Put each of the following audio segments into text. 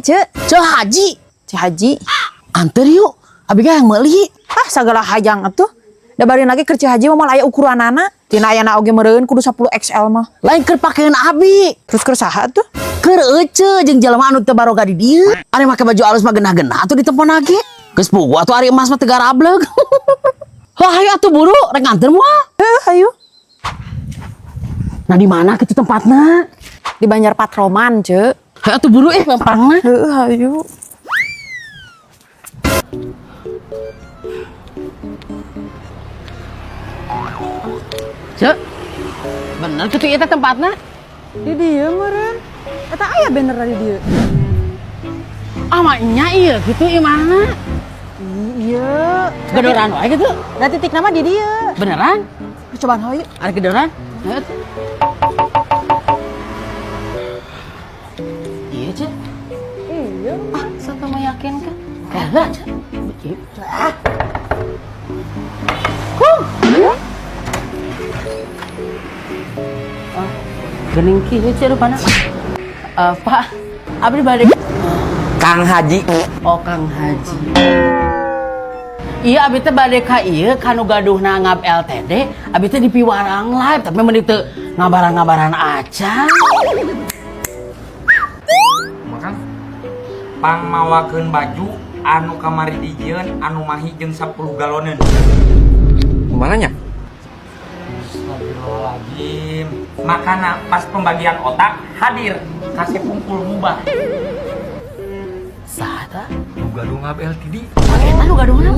Ceu. Ceu Haji. Ceu Haji. Anter yuk. Abi ge hayang meuli. Ah, sagala hayang atuh. Da bari lagi keur Ceu Haji mah moal aya ukuranana. Tina ayana oge meureun kudu 10 XL mah. Lain keur pakean abi. Terus keur saha tuh? Keur ece jeung jelema anu teu baroga di dieu. Ari make baju alus mah genah-genah atuh ditempona ge. Geus puguh atuh ari emas mah teu garableug. Lah hayu atuh buru rek nganter moal. Heuh, hayu. Nah di mana kitu tempatna? Di Banjar Patroman, Ceu. Hayu atuh buru lempangna. Heuh, hayu. Ceu. Bener kitu ieu teh tempatna? Di dieu meureun. Eta aya banner di dieu. Ah mah nya ieu kitu imahna. Iya. Gedoran wae kitu. Da titik nama di dieu. Beneran? Cobaan hayu. Ada gedoran? Hayu atuh. Iya, Ceu. Iya. Ah, satu meyakinkan. Kagak, Ceu. Ah. Huh. Ah, gening kieu Ceu rupana. Pak, abdi bade Kang Haji. Oh, Kang Haji. Iya, abdi teh bade ka ieu kanu gaduhna ngab LTD, abdi teh dipiwarang live tapi meni teu ngabaran-ngabaran acan. Makan. Pangmawakeun baju anu kamari dijieun anu mahi jeung 10 galoneun. Kumaha nya? Astagfirullahaladzim. Makana pas pembagian otak hadir kasih pungkul mubah. Saha tah? Nu gaduh ngab LTD. Eta nu gaduhna.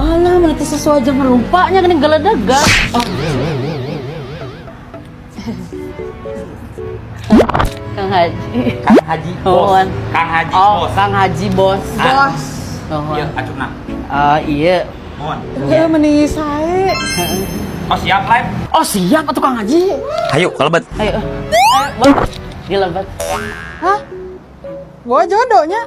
Alah, mana teh sesuai jeung rupanya geuning geledegan. Oh. Kang Haji. Kang Haji bos. Nuhun. Kang Haji Oh, bos. Kang Haji bos. Ah. Bos. Nuhun. Iya, acuna. Ah, iya. Mohon. Heuh, meni sae. Oh, siap live. Oh, siap atuh Kang Haji. Ayo, kalebet. Ayo. Ayo, Bos. Dilebet. Hah? Gua jodohnya.